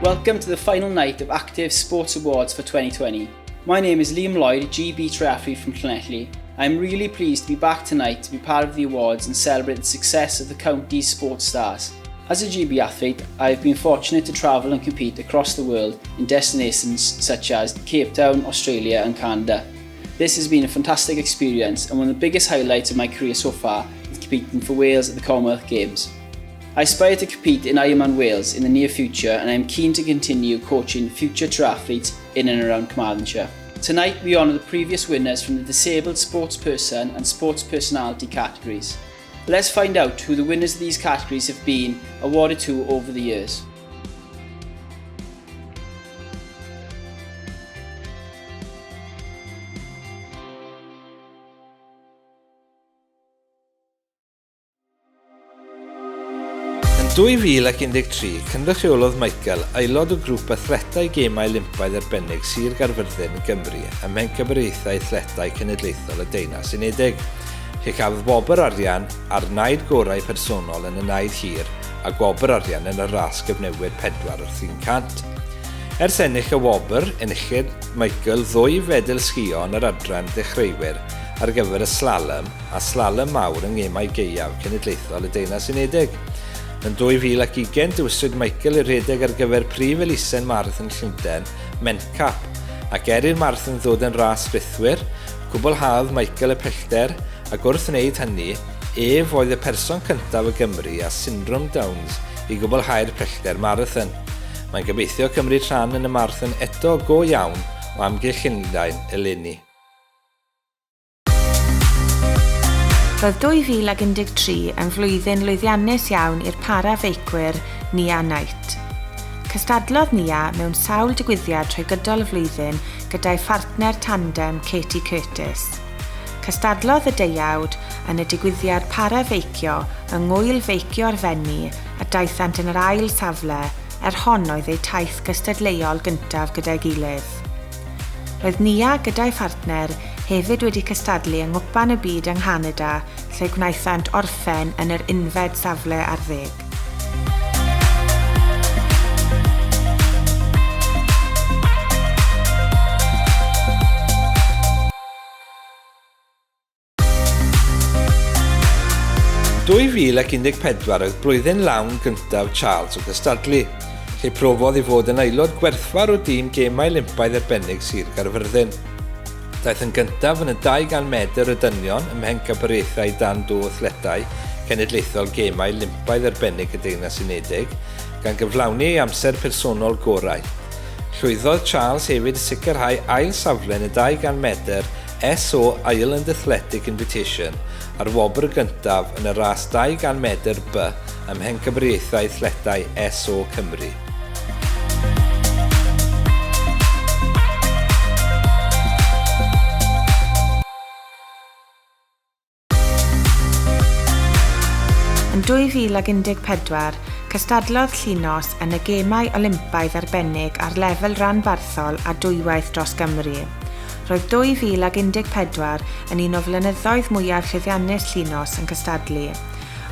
Welcome to the final night of Active Sports Awards for 2020. My name is Liam Lloyd, GB triathlete from Llanelli. I am really pleased to be back tonight to be part of the awards and celebrate the success of the county's sports stars. As a GB athlete, I have been fortunate to travel and compete across the world in destinations such as Cape Town, Australia and Canada. This has been a fantastic experience and one of the biggest highlights of my career so far is competing for Wales at the Commonwealth Games. I aspire to compete in Ironman Wales in the near future and I am keen to continue coaching future triathletes in and around Carmarthenshire. Tonight we honour the previous winners from the Disabled Sportsperson and Sports Personality categories. Let's find out who the winners of these categories have been awarded to over the years. Yn 2013, cynrychiolodd Michael, aelod o grŵp athletau Gemau Olympaidd Arbennig Sir Gaerfyrddin yn Gymru ym Mhencampwriaethau Athletau Cenedlaethol y Deyrnas Unedig, lle cafodd wobr arian a'r naid gorau personol yn y naid hir a gwobr arian yn y ras gyfnewid 4 wrth 100. Ers ennill y wobr, enillydd Michael ddwy fedal sgïo yn yr adran ddechreuwyr ar gyfer y slalom a slalom mawr yng Ngemau Gaeaf Cenedlaethol y Deyrnas Unedig. Yn 2020, dewiswyd Michael i redeg ar gyfer prif elusen Marathon Llundain, Mencap, ac er i'r marathon ddod yn ras rithwir, cwblhaodd Michael y pellter ac wrth wneud hynny, ef oedd y person cyntaf o Gymru â syndrom Downs i gwblhau'r pellter marathon. Mae'n gobeithio cymryd rhan yn y marathon eto go iawn o amgylch Llundain eleni. Roedd 2013 yn flwyddyn lwyddiannus iawn i'r para-feicwyr Nia Knight. Cystadlodd Nia mewn sawl digwyddiad trwy gydol y flwyddyn gyda'i phartner tandem Katie Curtis. Cystadlodd y deuawd yn y digwyddiad para-feicio yng Ngŵyl Feicio'r Fenni a daethant yn yr ail safle, er hon oedd eu taith gystadleuol gyntaf gyda'i gilydd. Roedd Nia, gyda'i phartner, hefyd wedi cystadlu yng Nghwpan y Byd yng Nghanada lle gwnaethant orffen yn yr unfed safle ar ddeg. 2014 oedd blwyddyn lawn gyntaf Charles o gystadlu, lle profodd ei fod yn aelod gwerthfawr o dîm Gemau Olympaidd Arbennig Sir Gaerfyrddin. Daeth yn gyntaf yn y 200 medr y dynion ym Mhencampwriaethau Dan Do Athletau Cenedlaethol Gemau Olympaidd Arbennig y Deyrnas Unedig, gan gyflawni ei amser personol gorau. Llwyddodd Charles hefyd i sicrhau ail safle yn y 200 medr SO Ireland Athletic Invitation a'r wobr gyntaf yn y ras 200 medr B ym Mhencampwriaethau Athletau SO Cymru. Yn 2014, cystadlodd Llinos yn y Gemau Olympaidd Arbennig ar lefel ranbarthol a dwywaith dros Gymru. Roedd 2014 yn un o flynyddoedd mwyaf llwyddiannus Llinos yn cystadlu.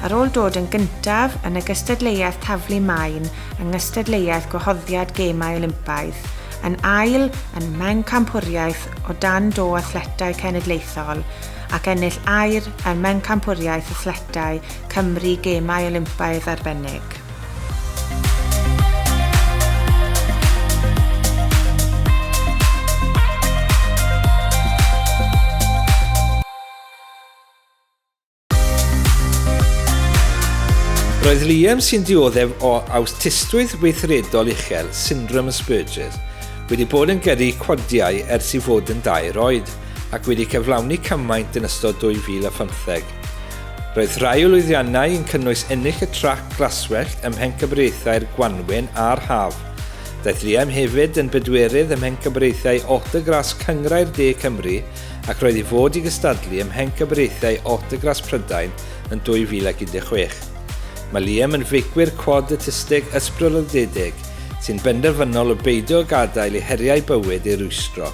Ar ôl dod yn gyntaf yn y gystadleuaeth taflu maen yng nghystadleuaeth gwahoddiad Gemau Olympaidd, yn ail yn Mhencampwriaeth o dan do Athletau Cenedlaethol, ac ennill aur ym Mhencampwriaeth Athletau Cymru Gemau Olympaidd Arbennig. Roedd Liam, sy'n dioddef o awtistrwydd weithredol uchel, syndrom Asperger's, wedi bod yn gyrru cwadiau ers i fod yn dair oed. ac wedi cyflawni cymaint yn ystod 2015. Roedd rhai o lwyddiannau yn cynnwys ennill y trac glaswellt ym Mhencampwriaethau'r Gwanwyn a'r Haf. Daeth Liam hefyd yn bedwerydd ym Mhencampwriaethau Autograss Cynghrair De Cymru ac roedd i fod i gystadlu ym Mhencampwriaethau Autograss Prydain yn 2016. Mae Liam yn feicwyr cwad awtistig ysbrydoledig sy'n benderfynol o beidio â gadael i heriau bywyd ei rwystro.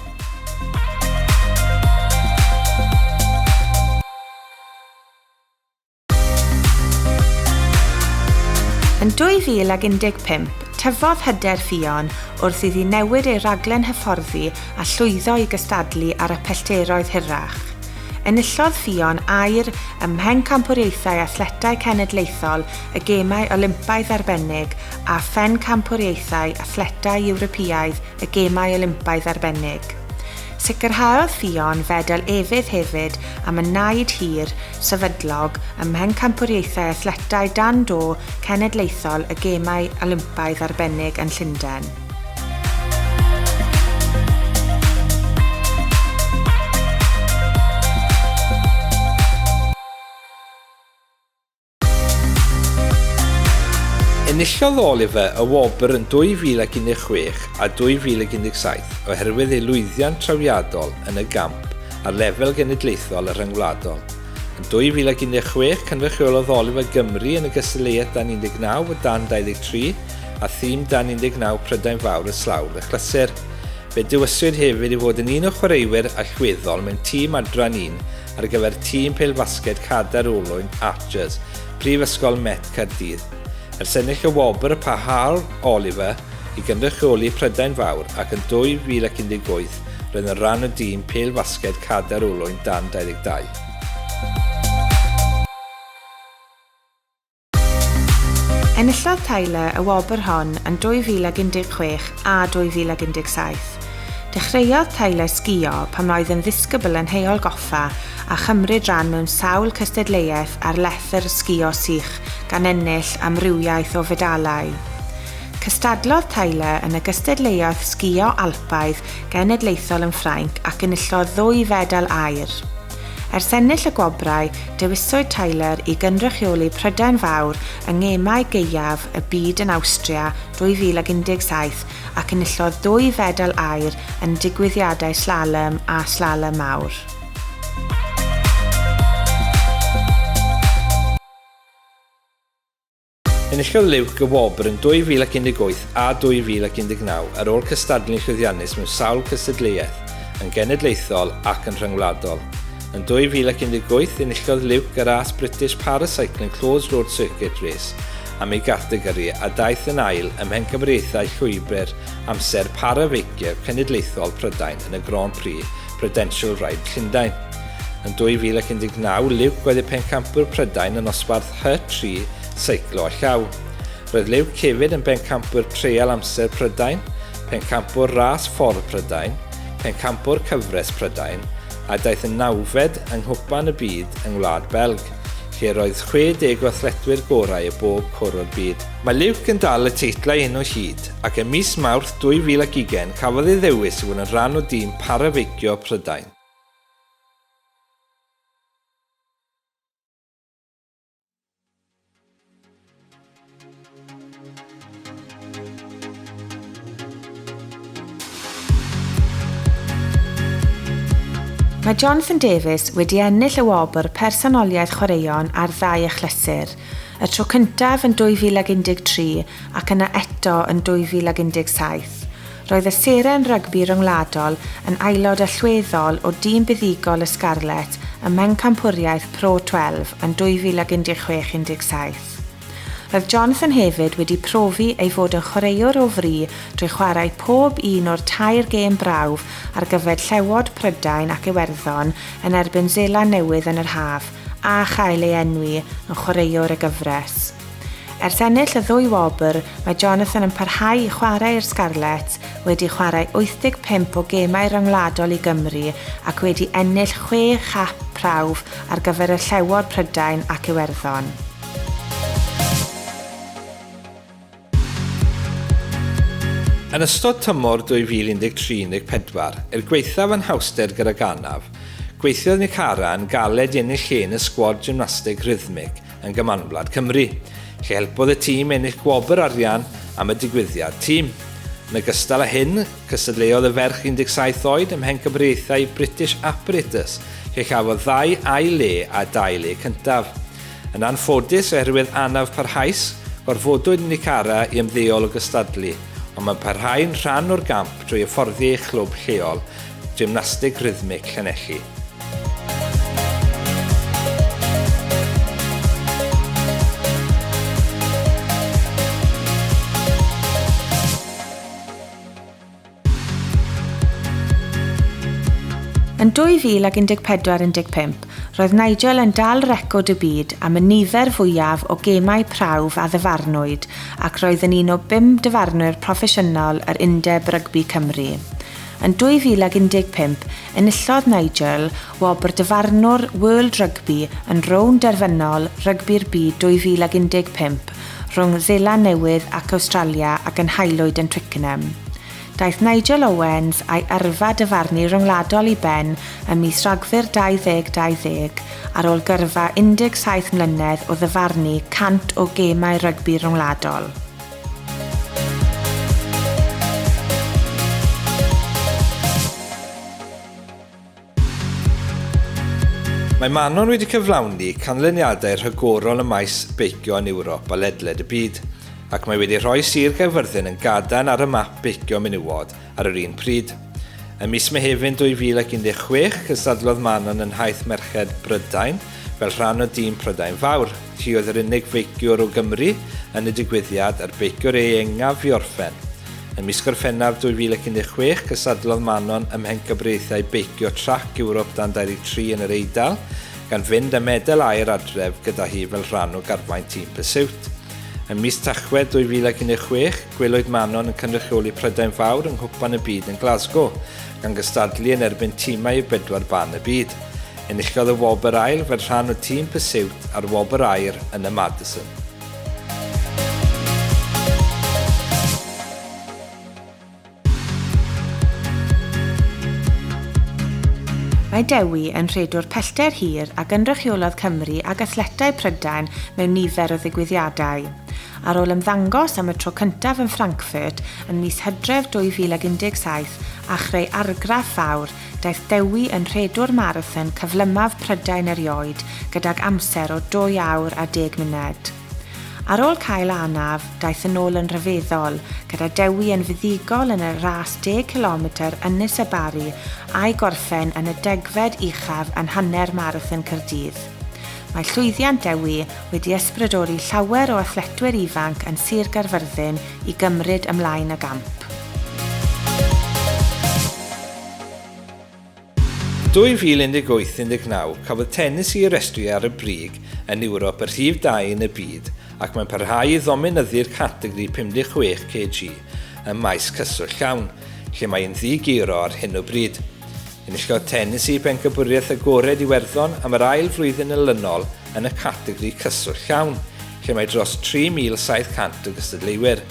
Yn 2015, Tyfodd hyder Ffion wrth iddi newid ei raglen hyfforddi a llwyddo i gystadlu ar y pellteroedd hirach. Enillodd Ffion aur ym Mhencampwriaethau Athletau Cenedlaethol y Gemau Olympaidd Arbennig a Phencampwriaethau Athletau Ewropeaidd y Gemau Olympaidd Arbennig. Sicrhaodd Ffion fedal efydd hefyd am y naid hir, sefydlog ym Mhencampwriaethau Athletau Dan Do Cenedlaethol y Gemau Olympaidd Arbennig yn Llundain. Enillodd Oliver y wobr yn 2016 a 2017 oherwydd ei lwyddiant trawiadol yn y gamp ar lefel genedlaethol a rhyngwladol. Yn 2016, cynrychiolodd Oliver Gymru yn y gystadleuaeth dan 19 o dan 23 a thîm dan 19 Prydain Fawr y Slawr achlysur. Fe dewiswyd hefyd i fod yn un o chwaraewyr allweddol mewn tîm adran 1 ar gyfer tîm pêl-fasged cadair olwyn Archers, Prifysgol Met Caerdydd. Ers ennill y wobr parhaodd Oliver i gynrychioli Prydain Fawr ac yn 2018 roedd yn rhan o dîm pêl-fasged cadair olwyn dan 22. Enillodd Tyler y wobr hon yn 2016 a 2017. Dechreuodd Tyler sgïo pan oedd yn ddisgybl yn Heol Goffa a chymryd rhan mewn sawl cystadleuaeth ar lethr sgïo sych gan ennill amrywiaeth o fedalau. Cystadlodd Tyler yn y gystadleuaeth sgïo Alpaidd genedlaethol yn Ffrainc ac enillodd ddwy fedal aur. Ers ennill y gwobrau, dewiswyd Tyler i gynrychioli Prydain Fawr yng Ngemau Gaeaf y Byd yn Awstria 2017 ac enillodd ddwy fedal aur yn digwyddiadau slalom a slalom mawr. Enillodd Luke y wobr yn 2018 a 2019 ar ôl cystadlu'n llwyddiannus mewn sawl cystadleuaeth, yn genedlaethol ac yn rhyngwladol. Yn 2018, enillodd Luke y ras British Paracycling Closed Road Circuit Race am ei gategori a daeth yn ail ym Mhencampwriaethau Llwybr Amser Para-feicio Cenedlaethol Prydain yn y Grand Prix Prudential Ride Llundain. Yn 2019, Luke oedd y pencampwr Prydain yn nosbarth H3 seiclo â llaw. Roedd Luke hefyd yn bencampwr treial amser Prydain, pencampwr ras ffordd Prydain, pencampwr cyfres Prydain, a daeth yn nawfed yng Nghwpan y Byd yng Ngwlad Belg, lle roedd 60 o athletwyr gorau o bob cwr o'r byd. Mae Luke yn dal y teitlau hyn o hyd, ac ym mis Mawrth 2020 cafodd ei ddewis i fod yn rhan o dîm para-feicio Prydain. Mae Jonathan Davies wedi ennill y wobr Personoliaeth Chwaraeon ar ddau achlysur, y tro cyntaf yn 2013 ac yna eto yn 2017. Roedd y seren rygbi ryngwladol yn aelod allweddol o dîm buddugol y Scarlets ym Mhencampwriaeth Pro 12 yn 2016-17. Roedd Jonathan hefyd wedi profi ei fod yn chwaraewr o fri drwy chwarae pob un o'r tair gêm brawf ar gyfer Llewod Prydain ac Iwerddon yn erbyn Seland Newydd yn yr haf a chael ei enwi yn chwaraewr y gyfres. Ers ennill y ddwy wobr, mae Jonathan yn parhau i chwarae i'r Scarlets, wedi chwarae 85 o gemau ryngwladol i Gymru ac wedi ennill chwe chap prawf ar gyfer y Llewod Prydain ac Iwerddon. Yn ystod tymor 2013-14, er gwaethaf anhawster gydag anaf, gweithiodd Nicara yn galed i ennill lle yn y sgwad gymnasteg rhythmig yn Gymanwlad Cymru, lle helpodd y tîm ennill gwobr arian am y digwyddiad tîm. Yn ogystal â hyn, cystadleuodd y ferch 17 oed ym Mhencampwriaethau British Apparatus, lle chafodd ddau ail le a dau le cyntaf. Yn anffodus, oherwydd anaf parhaus, gorfodwyd Nicara i ymddeol o gystadlu, ond mae'n parhau'n rhan o'r gamp drwy hyfforddi ei chlwb lleol, Gymnasteg Rhythmig Llanelli. Yn 2014-15, roedd Nigel yn dal record y byd am y nifer fwyaf o gemau prawf a ddyfarnwyd ac roedd yn un o bum dyfarnwyr proffesiynol yr Undeb Rygbi Cymru. Yn 2015, enillodd Nigel wobr Dyfarnwr World Rugby yn rownd derfynol Rygbi'r Byd 2015 rhwng Seland Newydd ac Awstralia a gynhaelwyd yn Twickenham. Daeth Nigel Owens a'i yrfa dyfarnu ryngwladol i ben ym mis Rhagfyr 2020 ar ôl gyrfa 17 mlynedd o ddyfarnu 100 o gemau rygbi rhyngwladol. Mae Manon wedi cyflawni canlyniadau rhagorol ym maes beicio yn Ewrop a ledled y byd, ac mae wedi rhoi Sir Gaerfyrddin yn gadarn ar y map beicio menywod ar yr un pryd. Ym mis Mehefin 2016, cystadlodd Manon yn Nhaith Merched Brydain fel rhan o dîm Prydain Fawr. Hi oedd yr unig feiciwr o Gymru yn y digwyddiad a'r beiciwr ieuengaf i orffen. Ym mis Gorffennaf 2016, cystadlodd Manon ym Mhencampwriaethau Beicio Trac Ewrop dan 23 yn yr Eidal, gan fynd â medal aur adref gyda hi fel rhan o garfan Team Pursuit. Ym mis Tachwedd 2016, gwelwyd Manon yn cynrychioli Prydain Fawr yng Nghwpan y Byd yn Glasgow, gan gystadlu yn erbyn timau o bedwar ban y byd. Enillodd y wobr ail fel rhan o Team Pursuit a'r wobr aur yn y Madison. Mae Dewi yn rhedwr pellter hir a gynrychiolodd Cymru ag athletau Prydain mewn nifer o ddigwyddiadau. Ar ôl ymddangos am y tro cyntaf yn Frankfurt yn mis Hydref 2017 a chreu argraff fawr, daeth Dewi yn rhedwr marathon cyflymaf Prydain erioed gydag amser o 2 awr a deg munud. Ar ôl cael anaf, daeth yn ôl yn rhyfeddol, gyda Dewi yn fuddugol yn y ras deg cilometr Ynys y Barri a'i gorffen yn y degfed uchaf yn Hanner Marathon Caerdydd. Mae llwyddiant Dewi wedi ysbrydoli llawer o athletwyr ifanc yn Sir Gaerfyrddin i gymryd ymlaen y gamp. 2018-19, cafodd tenis ei restru ar y brig yn Ewrop y rhif dau yn y byd ac mae'n parhau i ddominyddu'r categori 56 kg ym maes cyswllt llawn, lle mae yn ddi-guro ar hyn o bryd. Enillodd tenis ei Bencampwriaeth Agored Iwerddon am yr ail flwyddyn olynol yn y categori cyswllt llawn, lle mae dros 3,700 o gystadleuwyr.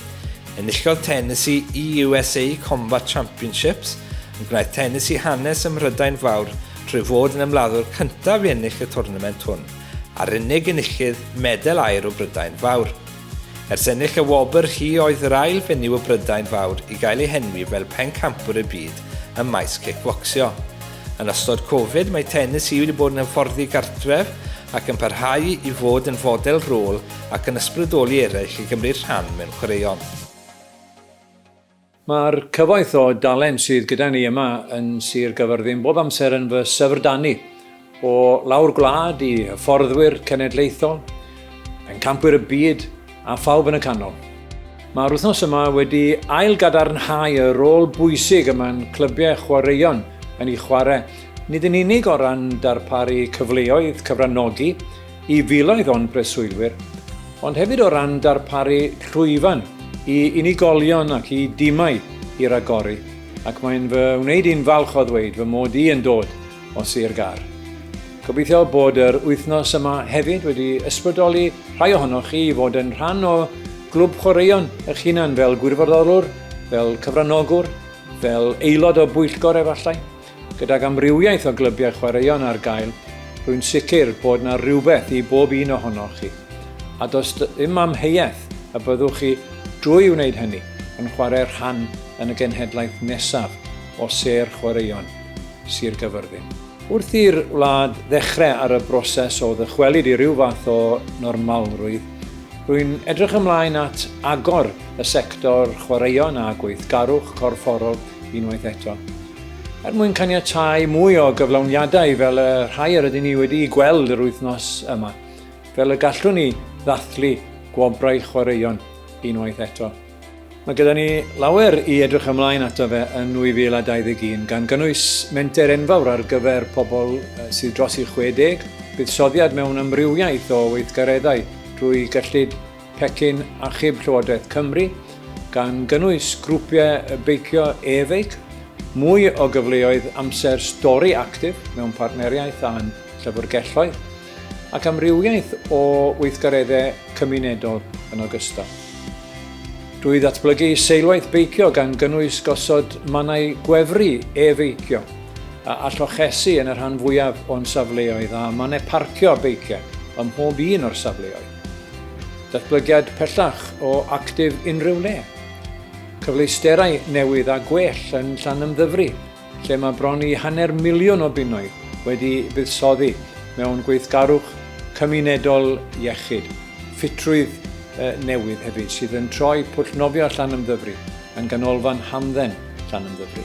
Enillodd Tennessee EUSA Combat Championships, yn gwnaeth Tennessee hanes ym Mhrydain Fawr trwy fod yn ymladdwr cyntaf i ennill y twrnament hwn, a'r unig enillydd medal aur o Brydain Fawr. Ers ennill y wobr, hi oedd yr ail fenyw o Brydain Fawr i gael ei henwi fel pencampwr y byd ym maes cicfocsio. Yn ystod Covid, mae Tennessee wedi bod yn hyfforddi gartref ac yn parhau i fod yn fodel rôl ac yn ysbrydoli eraill i gymryd rhan mewn chwaraeon. Mae'r cyfoeth o dalent sydd gyda ni yma yn Sir Gaerfyrddin bob amser yn fy syfrdanu, o lawr gwlad i hyfforddwyr cenedlaethol, pencampwyr y byd a phawb yn y canol. Mae'r wythnos yma wedi ail-gadarnhau y rôl bwysig y mae'n clybiau chwaraeon yn ei chwarae, nid yn unig o ran darparu cyfleoedd cyfranogi i filoedd o'n preswylwyr, ond hefyd o ran darparu llwyfan i unigolion ac i dimau i ragori, ac mae'n fy wneud i'n falch o ddweud fy mod i yn dod o Sir Gâr. Gobeithio bod yr wythnos yma hefyd wedi ysbrydoli rhai ohonoch chi i fod yn rhan o glwb chwaraeon eich hunan fel gwirfoddolwr, fel cyfranogwr, fel aelod o bwyllgor efallai. Gydag amrywiaeth o glybiau chwaraeon ar gael, rwy'n sicr bod 'na rywbeth i bob un ohonoch chi. A does ddim amheuaeth y byddwch chi, drwy wneud hynny, yn chwarae rhan yn y genhedlaeth nesaf o sêr chwaraeon Sir Gaerfyrddin. Wrth i'r wlad ddechrau ar y broses o ddychwelyd i ryw fath o normalrwydd, rwy'n edrych ymlaen at agor y sector chwaraeon a gweithgarwch corfforol unwaith eto. Er mwyn caniatáu mwy o gyflawniadau fel y rhai yr ydyn ni wedi'u gweld yr wythnos yma, fel y gallwn ni ddathlu gwobrau chwaraeon unwaith eto. Mae gyda ni lawer i edrych ymlaen ato fe yn 2021, gan gynnwys menter enfawr ar gyfer pobl sydd dros i 60, buddsoddiad mewn amrywiaeth o weithgareddau drwy gyllid pecyn achub Llywodraeth Cymru, gan gynnwys grwpiau beicio e-feic, mwy o gyfleoedd amser stori actif mewn partneriaeth â'n llyfrgelloedd, ac amrywiaeth o weithgareddau cymunedol yn ogystal. Drwy ddatblygu seilwaith beicio gan gynnwys gosod mannau gwefru e-feicio a allochesi yn y rhan fwyaf o'n safleoedd a mannau parcio beiciau ym mhob un o'r safleoedd. Datblygiad pellach o Actif Unrhyw Le. Cyfleusterau newydd a gwell yn Llanymddyfri, lle mae bron i hanner miliwn o bunnoedd wedi buddsoddi mewn gweithgarwch cymunedol iechyd, ffitrwydd newydd hefyd sydd yn troi pwll nofio Llanymddyfri yn ganolfan hamdden Llanymddyfri.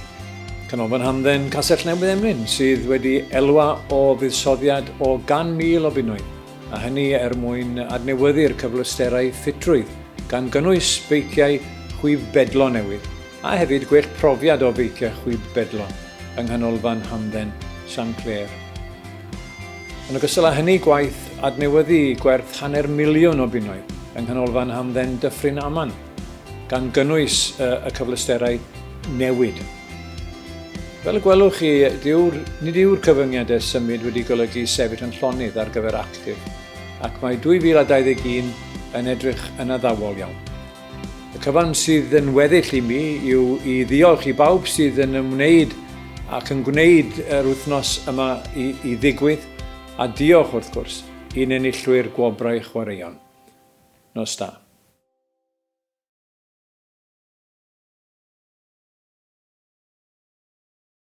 Canolfan Hamdden Castell Newydd Emlyn sydd wedi elwa o fuddsoddiad o 100,000 o bunnoedd, a hynny er mwyn adnewyddu'r cyfleusterau ffitrwydd, gan gynnwys beiciau chwib bedlo newydd, a hefyd gwell profiad o feicio chwib bedlo yng Nghanolfan Hamdden San Clêr. Yn ogystal â hynny, gwaith adnewyddu gwerth hanner miliwn o bunnoedd yng Nghanolfan Hamdden Dyffryn Aman, gan gynnwys y cyfleusterau newid. Fel y gwelwch chi, dyw'r, nid yw'r cyfyngiadau symud wedi golygu sefyll yn llonydd ar gyfer Actif, ac mae 2021 yn edrych yn addawol iawn. Y cyfan sydd yn weddill i mi yw i ddiolch i bawb sydd yn ymwneud ac yn gwneud yr wythnos yma i, i ddigwydd, a diolch wrth gwrs i'n enillwyr gwobrau chwaraeon. Nos da.